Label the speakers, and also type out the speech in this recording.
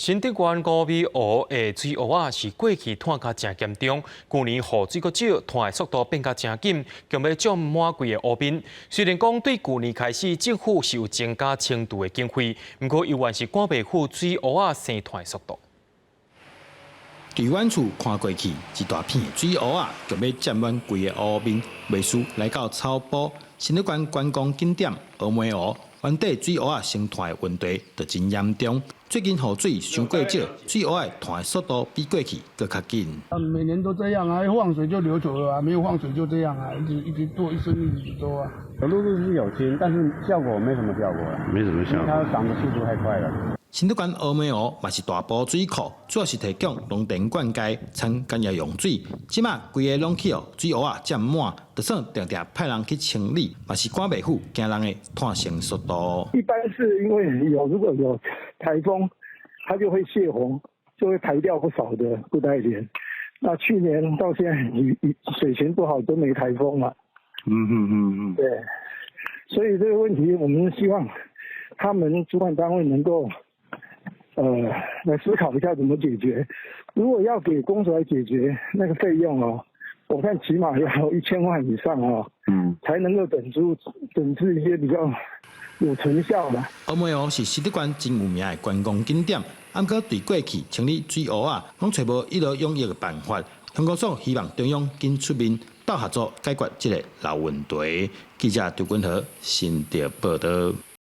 Speaker 1: 新竹縣五味湖的水烏仔是過去旱甲誠嚴重，舊年雨水閣少，旱的速度變甲誠緊，強欲佔滿規个湖面。雖然講對舊年開始政府是有增加清除的經費，毋過猶原是趕袂赴水烏仔生湠的速度。
Speaker 2: 佇遠處看過去，一大片的水烏仔，強欲佔滿規个湖面，袂輸來到草埔。新竹縣觀光景點峨眉湖，灣底水烏仔生湠的問題就真嚴重。最近雨水傷過少，水烏仔湠的速度比過去閣較緊。
Speaker 3: 每年都這樣啊，一放水就流走了啊，沒有放水就這樣啊，一直一直多，一生一直多啊。
Speaker 4: 陸陸是有清，但是效果沒什麼效果啦，
Speaker 5: 沒什麼效果，
Speaker 4: 它長的速度太快了。
Speaker 2: 新竹縣峨眉湖嘛是大埔水庫，主要是提供農田灌溉、產工業用水。這馬規个攏去予水烏仔佔滿，就算定定派人去清理，嘛是趕袂赴驚人的湠成速度。
Speaker 6: 一般是因為有如果有颱風，它就會洩洪，就會排掉不少的布袋蓮。那去年到現在雨雨水情不好，都沒颱風嘛。對，所以這個問題，我們希望他們主管單位能夠來思考一下怎麼解決。如果要給公所來解決那個費用哦，我看起碼要1000萬以上哦，才能夠整治一些比較有成效的。
Speaker 2: 峨眉湖是新竹縣真有名的觀光景點，毋過對過去清理水烏仔，攏揣無一勞永逸的辦法。鄉公所希望中央緊出面鬥合作解決這個老問題。記者張君和新竹報導。